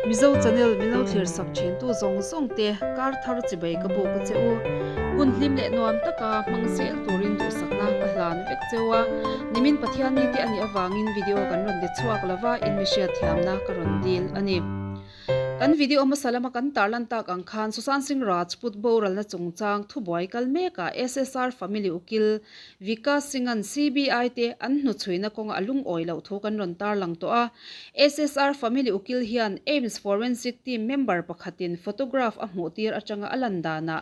Mizo channel min lo thlir sak thin tu zawng zawng te kar thar chibai ka buk a che u. Hun hlim leh nuam taka hmang zel turin duhsakna ka hlan vek cheu a. Nimin Pathianni te a nih avangin video kan rawn ti chhuak lova in mi hriatthiamna ka rawn dil a ni. Kan video hmasa lama kan tarlan tak ang khan Sushant Singh Rajput boralna chungchang thubuai kal mekah SSR family ukil Vikas Singh-a'n CBI te an hnuchhuina kawnga a lungawi loh thu kan rawn tarlang tawh a. SSR family ukil hian AIIMS forensic team member pakhatin photograph a hmuh tir atanga a lan danah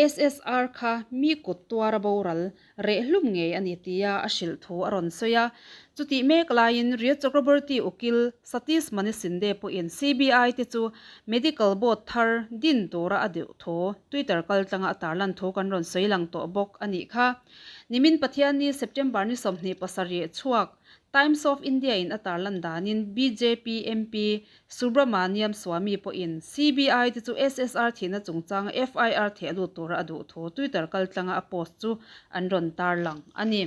SSR kha mi kut tuara boral Reh hlum ngei a ni tia a hrilh thu a rawn sawi a. Chutih mek laiin Rhea Chakraborty ukil Satish Mani Shinde pawhin CBI te chu Medical Board thar din tura a deuh thu Twitter kaltlanga a tarlan thu kan rawn sawi lang tawh bawk a nih kha. Nimin Pathianni September ni 27 chhuak Times of India in a tarlan danin bjp MP Subramaniam Swamy pawhin CBI te chu SSR thihna chungchanga FIR theh lut tura a duh thu Twitter kaltlanga a post chu an rawn tarlang a ni.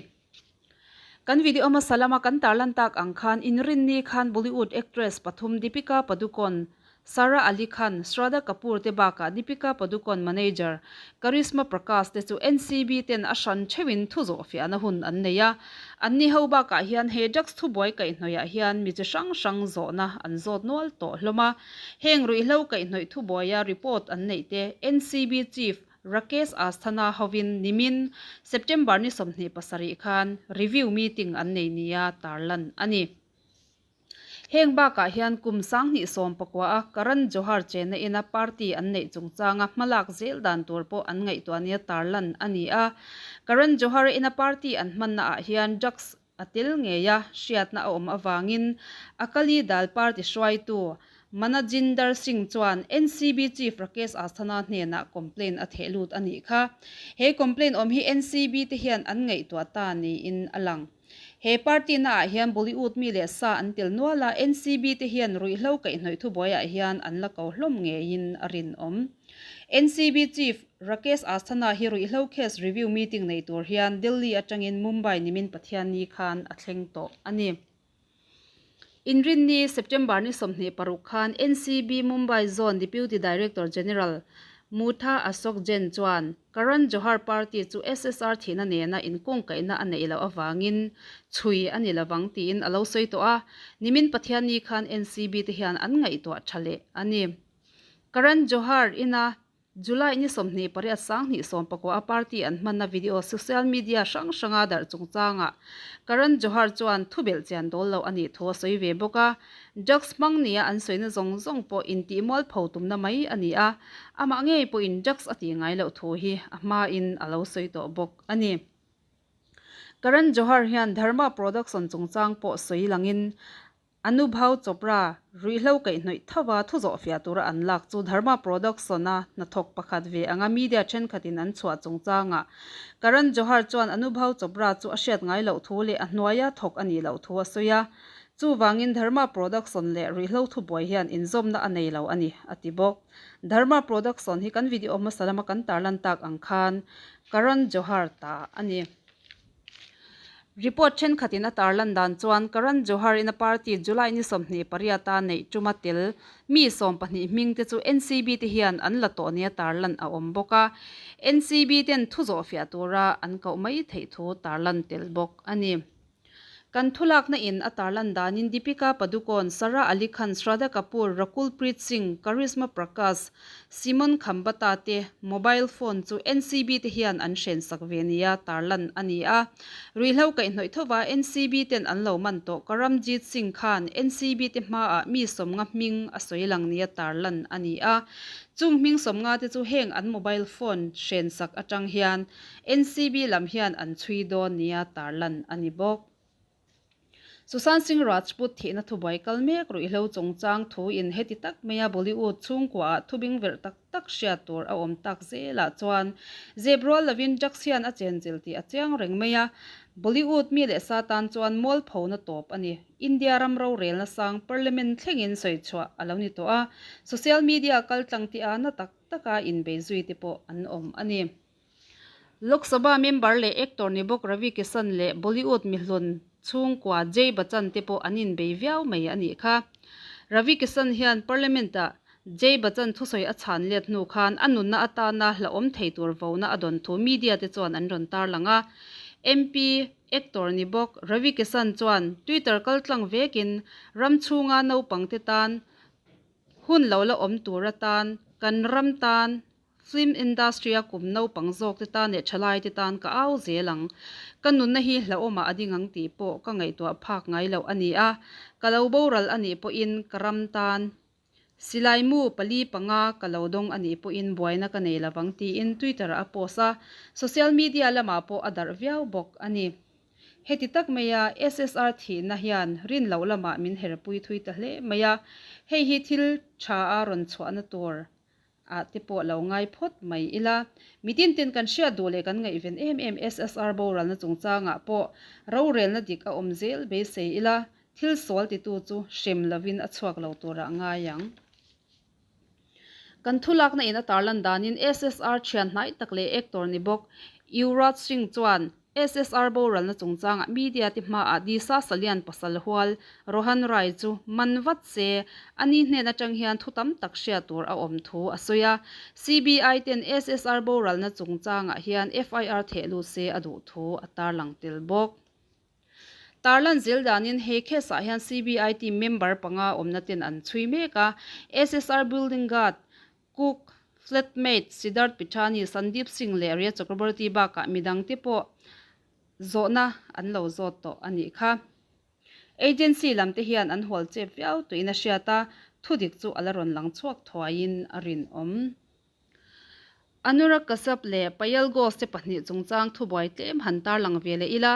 Kan video hmasa lama kan tarlan tak ang khan inrinni khan Bollywood actress pathum Deepika Padukone Sara Ali Khan, Shraddha Kapoor te bakah Deepika Padukone manager Karishma Prakash te chu NCB ten a hran theuhin thu zawhfiahna hun an nei a. Anni ho bakah hian he drugs thubuai kaihhnawihah hian mi chi hrang hrang zawhna an zawt nual tawh hlawm a. Heng ruihhlo kaihhnawih thubuaia report an neih te NCB Chief Rakesh Asthana hovin nimin September ni 27 khan review meeting an nei nia tarlan a ni. Heng bakah hian kum 2019 a Karan Johar chenna ina party an neih chungchanga hmalak zel dan tur pawh an ngaihtuah nia tarlan a ni a. Karan Johar ina party an hmanna ah hian drugs a tel ngei a hriatna a awm avangin Akali Dal party hruaitu Manajinder Singh chuan NCB Chief Rakesh Asthana hnenah complaint a theh lut a nih kha. He complaint awm hi NCB te hian an ngaihtuah ta niin a lang. He party na ah hian Bollywood mi leh sa an tel nual a, NCB te hian ruihhlo kaihhnawih thubuai ah hian an la ko hlawm ngeiin a rinawm. NCB Chief Rakesh Asthana hi ruihhlo case review meeting nei tur hian Delhi atangin Mumbai nimin Pathianni khan a thleng tawh a ni. Inrinni, September ni 26 khan NCB Mumbai Zone Deputy Director General Mutha Ashok Jain chuan Karan Johar party chu SSR thihna nena inkungkaihna a neih loh avangin chhui a ni lovang tiin a lo sawi tawh a, nimin Pathianni khan NCB te hian an ngaihtuah tha leh a ni. Karan Johar ina July ni 28 2019 a party an hmanna video social media hrang hranga darh chungchangah Karan Johar chuan thu belh chian dawl lo a nih thu a sawi ve bawk a. Drugs hmang nia an sawina zawng zawng pawh intih mualpho tumna mai a ni a, amah ngei pawhin drugs a tih ngai loh thu hi a hmain a lo sawi tawh bawk a ni. Karan Johar hian Dharma Production chungchang pawh sawi langin Anubhav Chopra ruihhlo kaihhnawih thova thu zawhfiah tura an lak chu Dharma Production-a hnathawk pakhat ve anga media thenkhatin an chhuah chungchangah Karan Johar chuan Anubhav Chopra chu a hriat ngai loh thu leh a hnuaia thawk a nih loh thu a sawi a. Chuvangin Dharma Production leh ruihhlo thubuai hian inzawmna a nei lo a ni, a ti bawk. Dharma Production hi kan video hmasa lama kan tarlan tak ang khan Karan Johar ta a ni. Report thenkhatin a tarlan dan chuan Karan Johar in a party July ni 28 a neih tuma tel mi 12 hming te chu NCB te hian an la tawh nia tarlan a awm bawk a. NCB ten thu zawhfiah tura an koh mai theih thu tarlan tel bawk a ni. Kan thulakna in a tarlan danin Deepika Padukone, Sara Ali Khan, Shraddha Kapoor, Rakul Preet Singh, Karisma Prakash, Simon Khambata te mobile phone chu NCB te hian an hrensak ve nia tarlan a ni a. Ruihhlo kaihhnawih thova NCB ten an lo man tawh Karamjit Singh khan NCB te hmaah mi sawmnga hming a sawi lang nia tarlan a ni a. Chung hming sawmnga te chu heng an mobile phone hrensak atang hian NCB lam hian an chhui dawn nia tarlan a ni bawk. Sushant Singh Rajput thihna thubuai kal mek ruihhlo chungchang thu in heti tak maia Bollywood chhungkuaah thubing verh tak tak hriat tur a awm tak zelah chuan zep rual lovin drugs hian a chenchilh tih a chiang reng mai a, Bollywood mi leh sa tan chuan mualphona tawp a ni. India ram rorelna sang Parliament thlengin sawi chhuah a lo ni tawh a, social media kaltlang tih a na tak taka inbei zui te pawh an awm a ni. Lok Sabha member leh actor ni bawk Ravi Kishan leh Bollywood mihlun chhungkua Jay Bachchan te pawh an inbei viau mai a nih kha. Ravi Kisan hian Parliament-ah Jay Bachchan thusawi a chhan let hnu khan a nunna atana hlauhawm thei tur vona a dawn thu media te chuan an rawn tarlang a. MP actor ni bawk Ravi Kisan chuan Twitter kaltlang vekin ram chhunga naupangte tan hun lo la awm tur atan kan ram tan Film industry-a kum naupang zawkte tan leh thalaite tan ka au zel ang. Ka nunna hi hlauhawmah a ding ang tih pawh ka ngaihtuah phak ngai loh a ni a. Ka lo boral a nih pawhin ka ram tan Silaimu 4, 5 ka lo dawng a nih pawhin buaina ka nei lovang tiin Twitter-ah a post a, social media lamah pawh a darh viau bawk a ni. Heti tak maia SSR thihna hian rin loh lamah min herpui thui ta hle mai a, hei hi thil tha a rawn chhuahna tur ah te pawh lo ngai phawt mai ila. Mitin ten kan hriat duh leh kan ngaihven em em SSR boralna chungchangah pawh rorelna dik a awm zel beisei ila, thil sual titu chu hrem lovin a chhuak lo turah ngai ang. Kan thulakna in a tarlan danin SSR thian hnai tak leh actor ni bawk Yuvraj Singh chuan SSR boralna chungchangah media te hmaah Disha Salian pasal hual Rohan Rai chu man vat se, a ni hnen atang hian thu tam tak hriat tur a awm thu a sawi a. CBI ten SSR boralna chungchangah hian FIR theh lut se a duh thu a tarlang tel bawk. Tarlan zel danin he case ah hian CBI team member panga awmna ten an chhui mek a, SSR building guard Cook, flatmate Siddharth Pithani, Sandeep Singh leh Rhea Chakraborty bakah midangte pawh zawhna an lo zawt tawh a nih kha. Agency lamte hian an hual chep viau tuin a hriat a, thudik chu a la rawn lang chhuak thuaiin a rinawm. Anurag Kashyap leh Payal Ghosh te pahnih chungchang thubuai tlem han tarlang ve leh ila,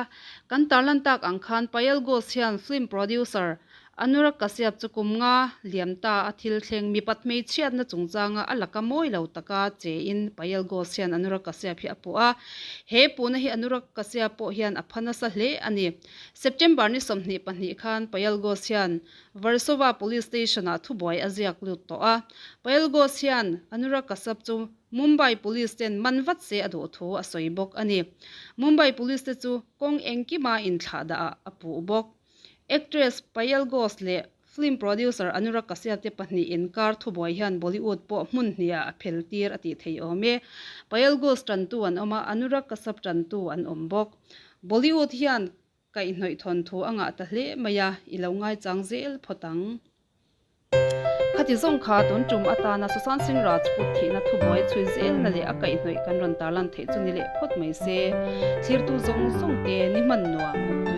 kan tarlan tak ang khan Payal Ghosh hian film producer Anurag Kashyap chu kum nga liam ta a thil thleng mipat hmeichhiatna chungchanga a laka mawi lo taka chein Payal Ghosh hian Anurag Kashyap hi a puh a. He puhna hi Anurag Kashyap pawh hian a pha nasa hle a ni. September ni 22 khan Payal Ghosh hian Versova Police Station-ah thubuai a ziak lut tawh a. Payal Ghosh hian Anurag Kashyap chu Mumbai Police ten man vat se a duh thu a sawi bawk a ni. Mumbai Police te chu kawng engkima inthlahdah ah a puh bawk. Actress Payal Ghosh leh film producer Anurag Kashyap te pahnih inkar thubuai hian Bollywood pawh hmun hniah a phel tir a tih thei awm e. Payal Ghosh tantu an awm a, Anurag Kashyap tantu an awm bawk. Bollywood hian kaihhnawih thawnthu a ngah ta hle mai a, i lo ngaichang zel phawt ang. Khati zawng kha tun tum atana Sushant Singh Rajput thihna thubuai chhui zelna leh a kaihhnawih kan rawn tarlan theih chu ni leh phawt mai se. Thlirtu zawng zawng te ni hman nuam.